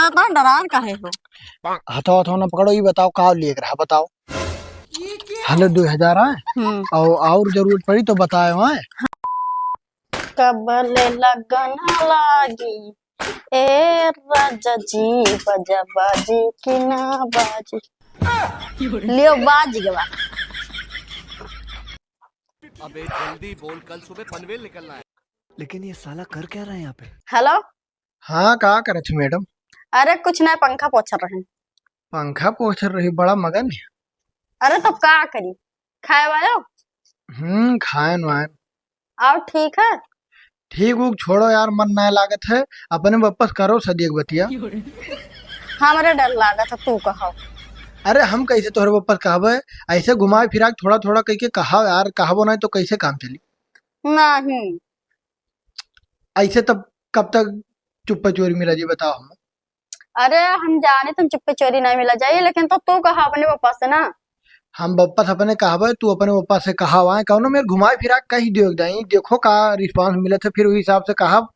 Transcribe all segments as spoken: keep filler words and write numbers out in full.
इतना डरान काहे हो? हथवा हथवा ना पकड़ो, ये बताओ का लेके रहा, बताओ। हेलो, दो हजार आए? हम्म। और, और जरूरत पड़ी तो बताए, आए? कब ले लगन लागी, ए राजा जी, बजा बाजी कि ना बाजी? लियो, बाज गवा। अबे जल्दी बोल, कल सुबह पनवेल निकलना है। लेकिन ये साला कर क्या रहा है यहाँ पे? हेलो। हाँ, का करत हो मैडम? अरे कुछ ना, पंखा पोछर रहे। पंखा पोछर रही, बड़ा मगन है। अरे तो का करी, खाए वायो? हम्म, खाएन वाएन। और ठीक है? ठीक उक छोड़ो यार, मन ना लागत है, अपने वापस करो सदियक बतिया। हमरे डर लागत है, तू कहो। अरे हम कैसे तोहरे वापस कहबे, ऐसे घुमा फिरा के थोड़ा थोड़ा कह के कहा यार, कहबो नहीं तो कैसे काम चली? नहीं। ऐसे तब कब तक चुप्पे चोरी मिला जी, बताओ हम। अरे हम जाने तुम चुप्पे चोरी नहीं मिला जाइए, लेकिन तो तू कहा अपने पापा से ना। हम बप्पा से अपने कहबे, तू अपने बप्पा से कहा आए, कौनो मेरे घुमाए फिरा के कही दियो एक दाई, देखो का रिस्पांस मिलत है, फिर वही हिसाब से कहब।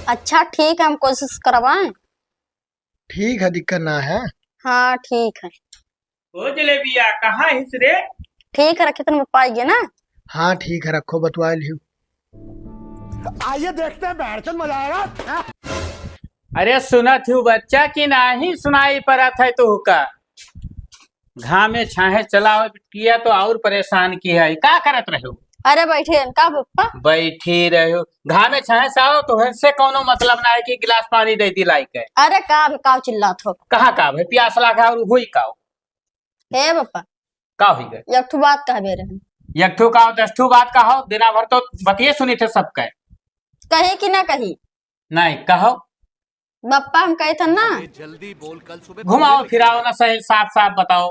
अच्छा ठीक है, हम कोशिश करवाएं। ठीक है, दिक्कत ना है। हाँ ठीक है। ओ जलेबिया, कहाँ हिस रे? ठीक है, रखे तन बप्पा आइए ना। हाँ ठीक है, रखो, बतवा लियो। आइए देखते हैं, बहरचंद मजा आएगा। अरे सुनत हूँ बच्चा कि नाही सुनाई परत है तोहका? घामे छाहे चलाओ किया तो और परेशान किया है। का करत रहो? अरे बैठे हैं का बप्पा? बैठी रहो। घामे छाहे से आओ तो से कौनो मतलब ना है कि गिलास पानी दे दी लाई के। अरे का बे, का चिल्लात हो? कहाँ का भाई, प्यास लागा और हुई का? ए बप्पा। का हुई गए? एक ठो बात कहबे रहे। एक ठो का, दस ठो बात कहो, दिना भर तो बतिये सुनी थे सबके। कही कि ना कही? नहीं, कहो। बप्पा हम कहे थे ना। अबे जल्दी बोल, कल सुबह घुमाओ फिराओ ना, सही साफ साफ बताओ।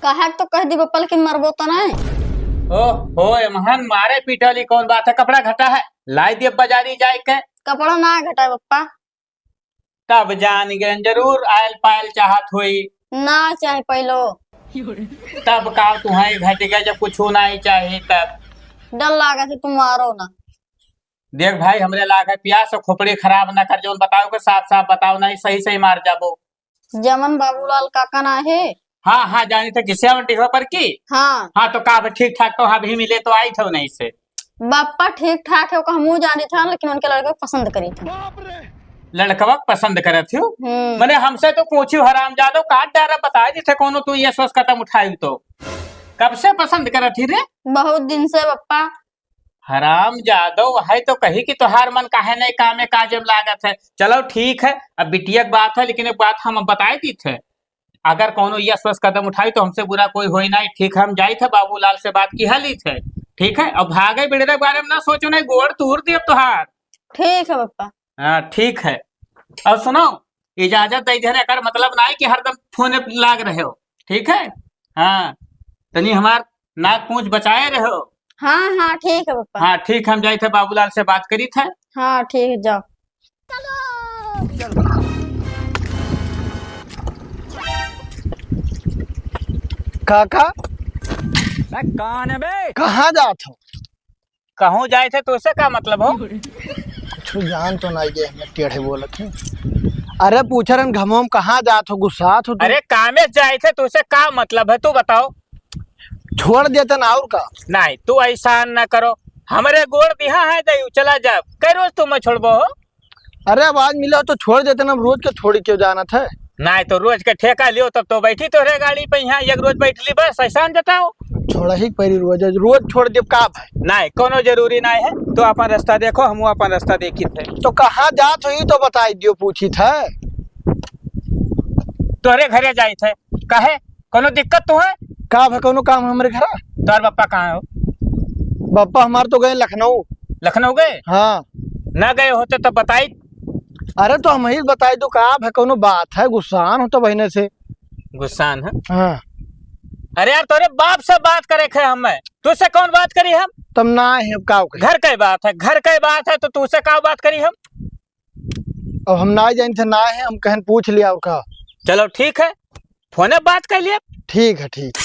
कहा तो कह दी बप्पा, लेकिन मरबो तो नहीं। ओह हो, एमहन मारे पीटे वाली कौन बात है, कपड़ा घटा है, लाई दिए बाजारी जाए के। कपड़ा ना घटा है बप्पा। तब जान गए, जरूर आयल पायल चाहत होई। ना चाहे पहलो। तब का तुम्हें घट गए, जब कुछ नहीं चाहिए तब। डर लागे से तुम मारो ना। देख भाई, हमरे लागे प्यास और खोपड़ी खराब ना कर, जौन बताओ के साफ साफ बताओ, नहीं सही सही मार जाबो। जमन बाबूलाल काका ना है? हाँ, हाँ, जानी थे, किसे डिहवा पर की? हाँ। हाँ, तो का अब ठीक ठाक तो हाँ भी मिले तो आई थे नहीं से। बापा ठीक ठाक है, ओका हमहू जानी था, लेकिन उनके लड़के को पसंद करी था। लड़कवा के पसंद करत हो? हम्म। मने हमसे तो पूछी हरामजादो, काट डारा बताए दी थे कोनो तू ये सोच कदम उठाई तो। कब से पसंद करत ही रे? बहुत दिन से बप्पा। हरामजादो, वही तो कही कि तोहार मन काहे नहीं कामे काजे में लागत है। चलो ठीक है, अब बिटिया की बात है, लेकिन एक बात हम बताए दी थे, अगर कोनो यस वस कदम उठाई तो हमसे बुरा कोई होई नहीं। ठीक है, हम जाई थे बाबूलाल से बात की हली थे, ठीक है। अब भागे बिड़रे के बारे में ना सोचो, नहीं गोड़ तूर दियब तोहार। ठीक है बप्पा। हाँ ठीक है। और सुनो, इजाजत दे देने, एकर मतलब ना है कि हरदम फोन पे लाग रहे हो, ठीक है। हाँ, तनी हमार नाक पूंछ बचाए रहो। हाँ, हाँ, ठीक है बप्पा। हाँ ठीक, हम जाई थे बाबूलाल से बात करी थे। हाँ ठीक है, जाओ। काका, बे, कौन है बे? कहाँ जात हो? कहूँ जाए थे, तोसे का मतलब हो? कुछ जान तो नहीं गए, हमें टेढ़े बोलत है। अरे पूछ रहे घमोम कहाँ जात हो, गुस्सात हो तू? अरे कामे जाए थे, तोसे का मतलब है, तू बताओ। छोड़ देते ना और का। नहीं, तू ऐसा न करो, हमरे गोड़ दिहा है दयू, चला जा। कै रोज तू मैं छोड़बो हो? अरे अब आज मिला हो तो छोड़ देते ना, हम रोज के थोड़ी क्यों जाना था। नहीं तो रोज के ठेका लियो, तब तो बैठी तोहरे गाड़ी पे यहाँ, एक रोज बैठ ली बस, ऐसा न जताओ। छोड़ा ही परी रोज, रोज छोड़ देब का भाई? नहीं, कोनो जरूरी नहीं है, तो अपन रास्ता देखो, हम अपन रास्ता देखी थे। तो कहाँ जात हो ई तो बताई दियो, पूछी थे। तोहरे घरे जाई थे, काहे? कोनो दिक्कत तो है? का भाई, कोनो काम हमरे घरा? तोहर बप्पा कहाँ हो? बप्पा हमार तो गए लखनऊ। लखनऊ गए? हाँ। ना गए होते तो बताई। अरे तो हम ही बताई दो, का भाई, कोनो बात है, गुस्सान हो तो बहने से। गुस्सान है? हाँ। अरे यार, तोरे बाप से बात करे खे हम, मैं तुझसे कौन बात करी हम? तब ना है, अब का कही? घर के बात है, घर के बात है, तो तुझसे का बात करी हम? अब हम ना जानी थे, ना है, हम कहन पूछ लिया और का। चलो ठीक है, फोने बात कर लिया। ठीक है, ठीक।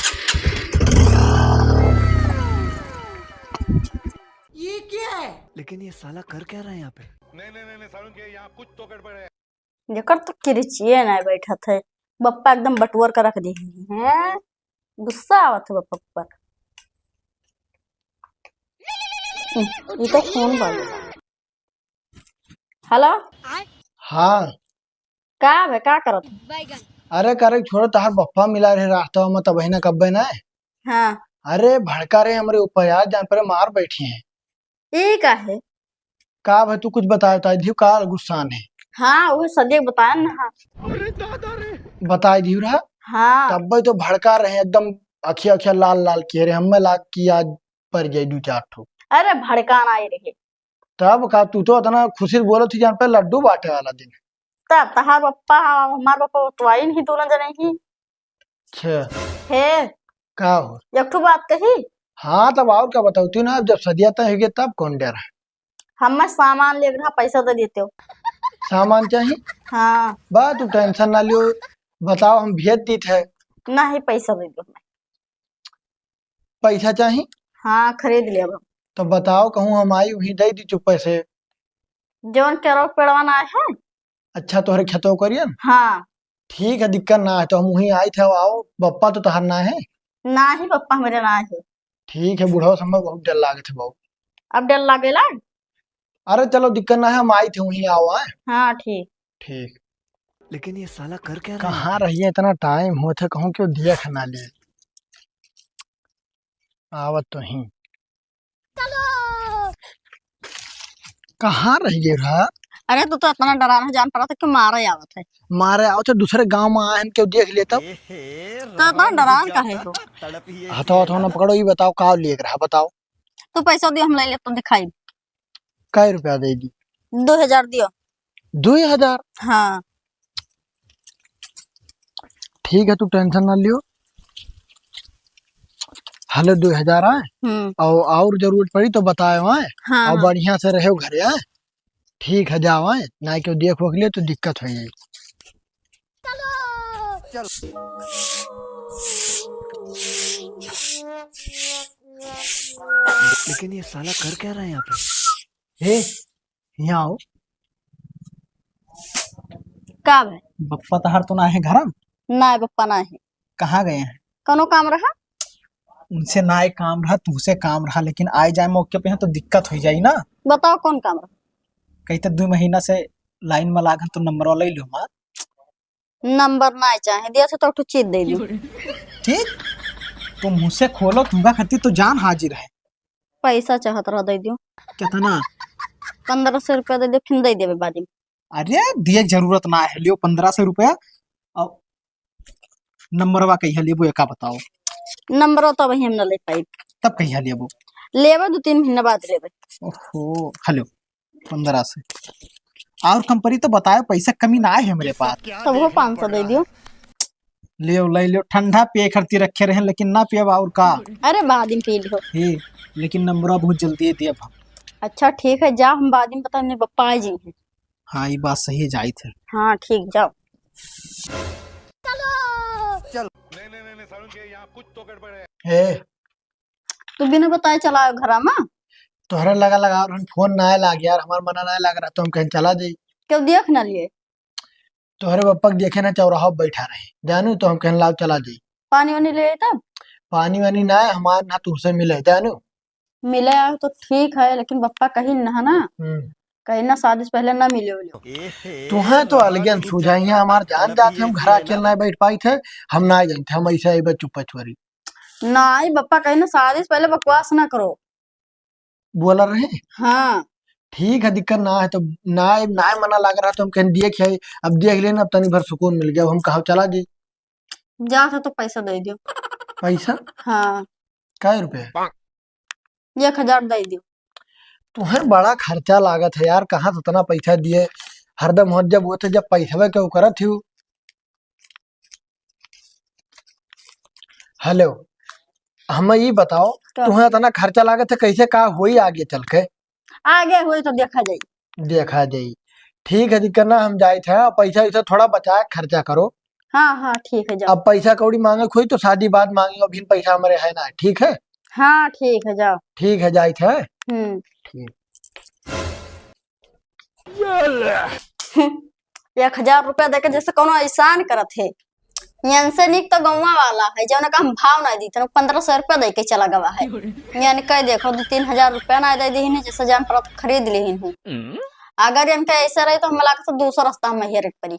ये क्या है? लेकिन ये साला कर क्या रहा है यहाँ पे? नहीं, नहीं, नहीं, नहीं, सारुण के यहाँ कुछ तो गड़बड़ है। जेकर तो किरचिए नाय बैठत है, बप्पा एकदम बटुअर कर रख दे हैं। गुस्सा आवत है बप्पा पर। ई तो फोन बाजल। हेलो। हाँ। का बे, का करत? अरे करे छोड़, तहार बप्पा मिला रहे रास्ता में, तब ना कब्बे ना। हाँ। अरे भड़का रहे हमरे ऊपर यार, जान परे मार बैठी हैं। ई का है? का भाई, तू कुछ बताए, बताए दियो, का गुस्सान है? हाँ, वो सदिया के बताया ना। हाँ। बताए दियो रहा। हाँ। तब भाई तो भड़का रहे एकदम, अखिया अखिया लाल लाल किए रहे, हमें लाग कि आज पर जाई दू चार ठो। अरे भड़कान आई रहे। तब का, तू तो इतना खुशी से बोलत थी, जान पे लड्डू बांटे वाला दिन। तब तहार पप्पा, हमार पप्पा तो आई नहीं, दोनों जने ही। अच्छा। हे। का हो? एक ठो बात कही? हाँ, तब और का बताओ तू ना, जब सदिया तय हो गया तब कौन डर है? हमें सामान लेके रहा, पैसा दे देते हो। सामान चाहिए? हाँ। बा, तू टेंशन ना लियो, बताओ, हम भेज दीत है। नहीं, पैसा दे दो हमें। पैसा चाहिए? हाँ, खरीद लेब हम। तो बताओ, कहूँ हम आई, वहीं दे दी चुप्पे से। जौन केरो पेड़वा ना है? अच्छा, तोहरे खेतवा करियन? हाँ। ठीक है, दिक्कत ना है, तो हम वहीं आई थे, आओ, बप्पा तो तोहार ना है? ना ही, बप्पा हमरे ना है। ठीक है, बुढ़वा समय बहुत डर लागे थे बाबू। अब डर लागेला? अरे चलो, दिक्कत ना है, हम आई थे, वहीं आओ, आए। हाँ, ठीक। ठीक। लेकिन ये साला कर क्या रहा है कहाँ यहाँ पे? रहिए, इतना टाइम होत है, कहूँ क्यों देख ना ले। आवत तो ही। कहाँ रह गए रहा? अरे, तू तो इतना डरान है, जान पड़ा था कि मारे आवत है। मारे आवत है, दूसरे गांव में आए हैं, क्यों देख ले तब? तो इतना डरान काहे हो? हथवा हथवा ना पकड़ो, ये बताओ, का लेके रहा, बताओ। तू पैसा दियो, हम ले ले, तो दिखाई। कै रुपया दे दी? दो हजार दियो। दो हजार? हाँ। ठीक है, तू टेंशन ना लियो। हले दो हजार आए, हम्म। और, और जरूरत पड़ी तो बताए आए, हाँ, और हाँ। बढ़िया से रहे घरे आए। ठीक है, जाओ आए, ना क्यों देख वख ले तो दिक्कत हो जाए। चल। लेकिन ये साला कर क्या रहा है यहाँ पे? हे, यहाँ आओ। का भाई? बप्पा तहार तो ना है घर में? ना, बप्पा ना है। कहाँ गए हैं? कौनो काम रहा? उनसे ना एक काम रहा, तुमसे काम रहा, लेकिन आए जाए मौके पे यहाँ तो दिक्कत हो जाई ना। बताओ कौन काम रहा? कही तो दो महीना से लाइन में लागल तो नंबर वाला ही लो हमार। नंबर ना चाहे, दिया था तो उठो चीज दे दो। ठीक? तुम मुँह से खोलो, तुम्हारा खातिर तो जान हाजिर है। पैसा चाहत रहा, दे दियो। कितना? पन्द्रह सौ रुपया दे दे, फिर दे देबे बाद में। अरे, दिए के जरूरत ना है, लियो पन्द्रह सौ रुपया। और नंबरवा कहिया लेबो, एका बताओ। नंबरवा तो अभी हम ना ले पाई। तब कहिया लेबो? लेबे दो तीन महीना बाद लेबे। ओहो, हेलो, पन्द्रह सौ। और कंपनी तो बताए, पैसा कमी ना है हमरे पास। तब वो पाँच सौ दे दियो। लियो, ले लियो, ठंडा पिए खातिर रखे रहे, लेकिन ना पियब और का? अरे, बाद में पी लियो। हे, लेकिन नंबरवा बहुत जल्दी दियब हम। अच्छा, ठीक है, जा, हम बाद में पता नहीं, पप्पा आ जाइए। हाँ, ये बात सही है, जाइत है। हाँ, ठीक, जाओ। चल। नहीं, नहीं, नहीं, नहीं, सारुण के यहाँ कुछ तो गड़बड़ है। हे। तू बिना बताए चला आयो घरा में? तोहरे लगा लगा और हम फोन ना लाग यार, हमार मना ना लाग रहा, तो हम कहें चला जाई। क्यों देख ना लिए? तोहरे पप्पा के देखे ना चौराहा पे बैठा रहे, जानू, तो हम कहें लाओ चला जाई। पानी वानी ले आई तब? पानी वानी ना है, हमार ना तुमसे मिले, जानू। मिले आओ तो ठीक है, लेकिन पप्पा कही ना ना, हम्म। कही ना शादी से पहले ना मिले उले। तुहें तो अलगे न सूझाई है, हमार जान जात है, हम घर अकेले ना बैठ पाई थे, हम ना जान थे, हम ऐसे आई बस चुप्पा चोरी। नाई पप्पा कही ना शादी से पहले बकवास ना करो। बोला रहे? हाँ। ठीक है, दिक्कत ना है, तो ना, ना मना लाग रहा, तो हम कहें देख है, अब देख लेना, अब तनी भर सुकून मिल गया, हम कहा चला जाई। जा था तो पैसा दे दियो। पैसा? हाँ। कै रुपया? एक हजार दे दियो। तुहें बड़ा खर्चा लागत है यार, कहाँ से इतना पैसा दिए? हरदम हो जब वो तो जब पैसवे के उ करत ही। हेलो, हमें ये बताओ, का? तुहें इतना खर्चा लागत है, कैसे का होई आगे चल के? आगे होई तो देखा जाई। देखा जाई। ठीक है, दिक्कत ना, हम जाइत है, पैसा वैसा थोड़ा बचा के खर्चा करो। हाँ, हाँ, ठीक है, जाओ। अब पैसा कौड़ी मांगे कोई तो शादी बाद मांगे, अभी पैसा हमारे है ना, ठीक है? हाँ, ठीक है, जाओ। ठीक है, जाइत है। हम्म। ठीक। हम्म, एक हजार रुपया देके जैसे कौनो एहसान करत है। इनसे नीक तो गौवा वाला है, जौन का हम भाव ना दीत, पन्द्रह सौ रुपया दे के चला गवा है। यानी कह देखो, दो तीन हजार रुपया ना दे दीहिन, जैसे जान पड़ा तो खरीद लीहिन हूँ। अगर इनका ऐसा रही तो हम लगा तो दूसरा रास्ता हम हेरे के पड़ी।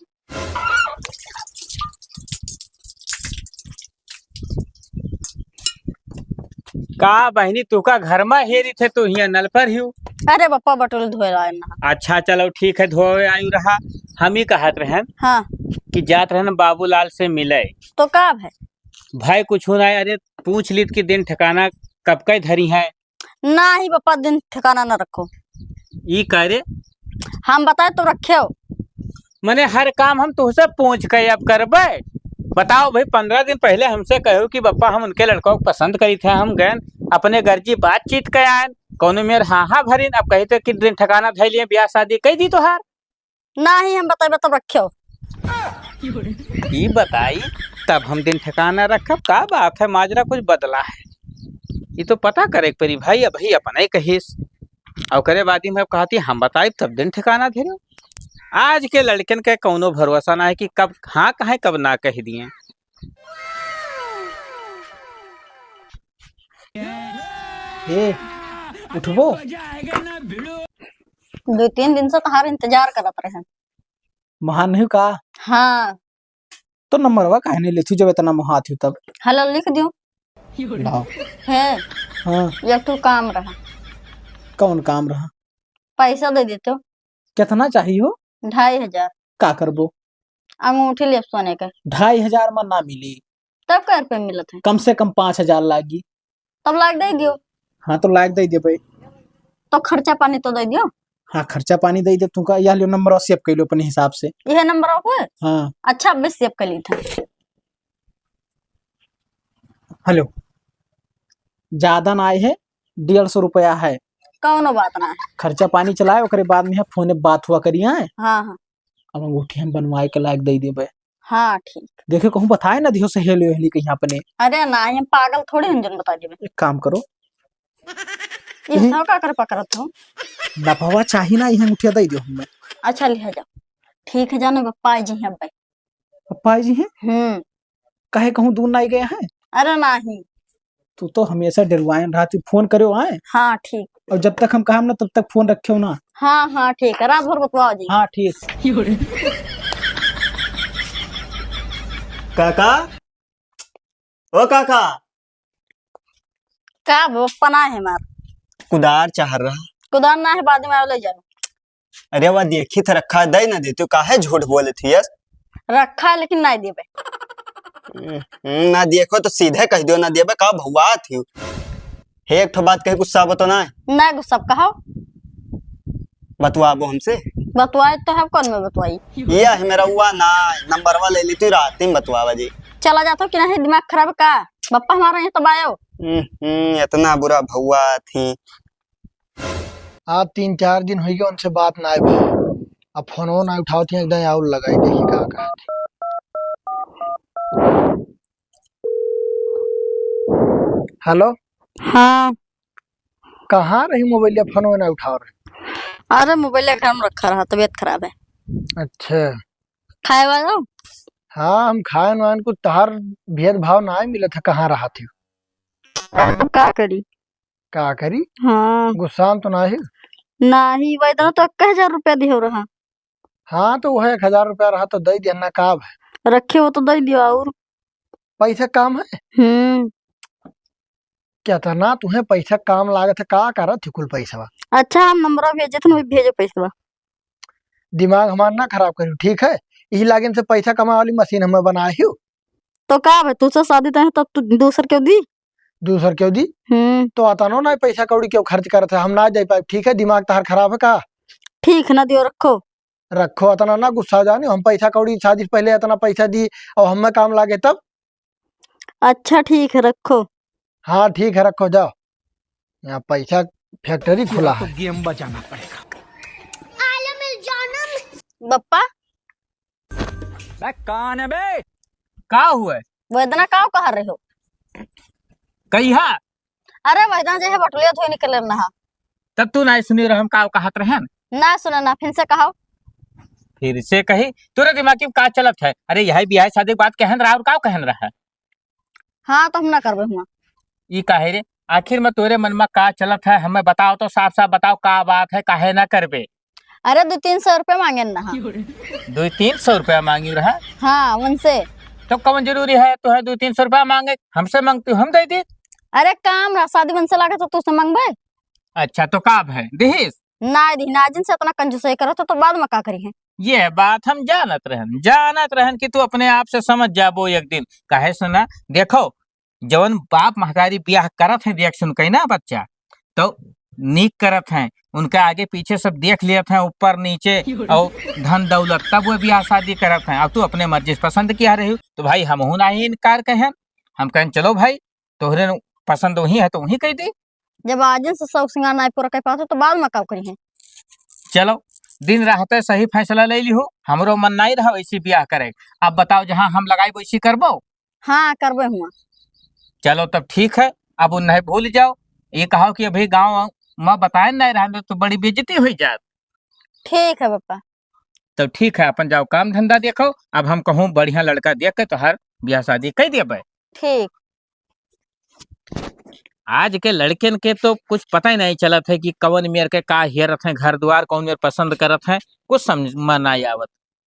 का बहिनी, तू का घर मा हेरी थे, तू हियाँ नल पर हियो? अरे बप्पा, बटुल धोए लाए ना। अच्छा, चलो ठीक है, धोए आयु रहा। हम ही कहत रहन हाँ। कि जात रहन बाबूलाल से मिले। तो का भाई? भाई कुछ ना, अरे पूछ लीत कि दिन ठिकाना कब के धरी है? नाही बप्पा, दिन ठिकाना न रखो। ई का रे? हम बताए तो रखे हो। मने हर काम हम तुहसे पूछ के अब करबे? बताओ भाई, पन्द्रह दिन पहले हमसे कहो कि बप्पा हम उनके लड़का को पसंद करी थे, हम गए अपने गर्जी बातचीत के आए, कौनो मेर हाँ हाँ भरिन, अब कहते कि दिन ठिकाना धै लिए, ब्याह शादी कह दी तोहार। नाही हम बताइबे तब रख्यो। ई बताई तब हम दिन ठिकाना रखब, का बात है, माजरा कुछ बदला है। ई तो पता करे के परी भाई, अबही अपने कहिस, और ओकरे बाद ही मैं कहती हम बताइब तब दिन ठिकाना धरे। आज के लड़कन के कौनो भरोसा ना है कि कब हाँ कहें कब ना कह दिए। ए, उठबो? दो तीन दिन से तहार इंतजार करत रहे। महान नहीं का? हाँ। तो नंबरवा काहे नहीं लेती जब इतना मोहात हो तब? हेलो लिख दियो। लाओ। है। हाँ। एक ठो काम रहा। कौन काम रहा? पैसा दे देते हो। कितना चाहिए हो? ढाई हजार। का करबो? अंगूठी लेब सोने के। ढाई हजार में ना मिली। तब कै रुपये मिलत है? कम से कम पाँच हजार लागी। तब लाग दे दियो। हाँ, तो लाग दे देबे। तो खर्चा पानी तो दे दियो। हाँ, खर्चा पानी दे दे। तू का, यह लियो नंबर सेव कर लो अपने हिसाब से। यह नंबर हो? हाँ। अच्छा, अबे सेव कर ली था। हेलो, ज्यादा ना आए है, डेढ़ सौ रुपया है। कौनो बात ना है। खर्चा पानी चलाए, ओकरे बाद में फोन पे बात हुआ करिए। हाँ, हाँ। अब अंगूठी हम बनवाए के लायक दे देबे। हाँ, ठीक। देखे, कहूँ बताए ना दियो सहेली वेहली कहीं अपने। अरे ना, हम पागल थोड़े हम जन बता देबे। एक काम करो। ये यही सब का कर पकड़त हो? नफवा चाही ना, यही अंगूठिया दे दियो हमें। अच्छा, लिहा जाओ। ठीक है, जाने बप्पा जी हैं भाई। पप्पा जी हैं? हम्म। काहे कहूँ दूर ना गए हैं? अरे नाही। तू तो हमेशा डरवाए रहा, तू फोन करो आए। हाँ, ठीक। और जब तक हम काम ना, तब तक फोन रखे हो ना। हाँ, हाँ, ठीक है, रात भर बतवाओ जी। हाँ, ठीक। काका, ओ काका। का वो पना है मार? कुदार चाह रहा। कुदार ना है, बाद में आओ ले जाओ। अरे वह देखी था रखा, दे ना देते, काहे झूठ बोले थी यस? रखा है लेकिन ना देबे। हम्म, ना देखो तो सीधे कह दियो ना देबे, का भौआ थी। हे एक ठो बात कहे गुस्सा बतो ना। ना गुस्सा कहो। बतवाबो हमसे। बतवाए तो है, कौन में बतवाई? ये है मेरा हुआ ना, नंबरवा ले लेती रात में बतवावा जी। चला जाता कि नहीं, दिमाग खराब का? बप्पा हमारा यहाँ तो बायो। हम्म, हम्म, इतना बुरा भौआ थी। आज तीन चार दिन होइगे उनसे बात नाय भा। अब फोनो नाय उठावत ही, एकदम आउर लगाई, देखी का कहत ही। हेलो। हाँ। कहाँ रही मोबाइलिया, फोनो नाय उठाव रहे? अरे मोबाइलिया घर में रखा रहा, तबीयत खराब है। अच्छा। खाए वाला? हाँ, हम खाए वान कुछ तहार भेदभाव नाय मिलत है, कहाँ रहत ही? का करी? का करी? हाँ। गुस्सा में तो नाही? नाही, वैदना तो एक हजार रुपया दिहो रहा। हाँ, तो वह एक हजार रुपया रहा तो दे दिया ना, का है? रखे हो तो दे दियो और। पैसा काम है? हम्म। केतना तुहे पैसा काम लागत है, का करत है कुल पैसवा? अच्छा, हम नंबरवा भेजे थे ना, वही भेजो पैसवा। दिमाग हमार ना खराब करियो, ठीक है? यही लागिन से पैसा कमाए वाली मशीन हमें बनाए हो। तो का भाई, तुझसे शादी तय है तब तू दूसर क्यों दी? दूसर क्यों दी? हम्म। तो अतनो ना पैसा कौड़ी क्यों खर्च करत है, हम ना जाई पाए, ठीक है? दिमाग तहार खराब है का? ठीक है ना दियो, रखो। रखो, अतना ना गुस्सा जाने, हम पैसा कौड़ी शादी से पहले अतना पैसा दी और हमें काम लागे तब। अच्छा ठीक है, रखो। हाँ ठीक है, रखो, जाओ। यहाँ पैसा फैक्ट्री खुला है। गेम बजाना पड़ेगा। बप्पा। बे, कौन है बे? का हुआ है? वैदना का कहा रहे हो? कहिया? अरे वैदना जे है बटुलिया धोए निकले रहा। तब तू ना सुनी रह, हम का कहत रहन? ना सुने ना, फिर से कहो। फिर से कही, तोरे दिमाग में का चलत है? अरे, यही बियाह शादी के बात कहन रहा और का कहन रहा? हाँ, तो हम ना करबे हुआ। ई काहे रे? आखिर में तोरे मन में का चलत है, हमें बताओ तो, साफ साफ बताओ, का बात है, काहे ना करबे? अरे, दो तीन सौ रुपया मांगे न रहा। दो तीन सौ रुपया मांगी रहा? हाँ, उनसे। तो कौन जरूरी है तोहे दो तीन सौ रुपया मांगे? हमसे मांगती, हम दे दी। अरे, काम रहा, शादी मन से लागे तो तुझसे मांगबे। अच्छा, तो का है, दिहिस? ना दी, ना, जिनसे इतना कंजूसई करत हो, तो बाद में का करी है? ये बात हम जानत रहन, जानत रहन कि तू अपने आप से समझ जाबो एक दिन। काहे से ना, देखो, जवन बाप महतारी बियाह करत है, देख सुन के ना बच्चा, तो नीक करत हैं, उनका आगे पीछे सब देख लेत हैं, ऊपर नीचे और धन दौलत, तब वो बियाह शादी करत हैं। अब तू अपने मर्जी से पसंद किया रही हो, तो भाई हमहू ना ही इनकार कहें, हम कहें चलो भाई, तोहरे पसंद वही है तो वही कह दे। जब आज से शौक सिंगार नाई पूरा कर पाते तो बाद में का करी है? चलो, दिन रहते सही फैसला ले लिहो, हमरो मन नहीं रहा वैसी बियाह करे। अब बताओ, जहाँ हम लगाई वैसी करबो? हाँ, करबे हुआ। चलो तब ठीक है, अब उन्हें भूल जाओ। ये कहो कि अभी गाँव में बताए नहीं रहा तो बड़ी बेइज्जती हुई जात। ठीक है पापा। तब ठीक है, अपन जाओ काम धंधा देखो। अब हम कहूँ बढ़िया लड़का देख के तोहार बियाह शादी कर दिया भाई। ठीक। आज के लड़कन के तो कुछ पता ही नहीं चलत है कि कौन मेर के का हेरत हैं, घर द्वार कौन मेर पसंद करत हैं, कुछ समझ में नहीं आवत।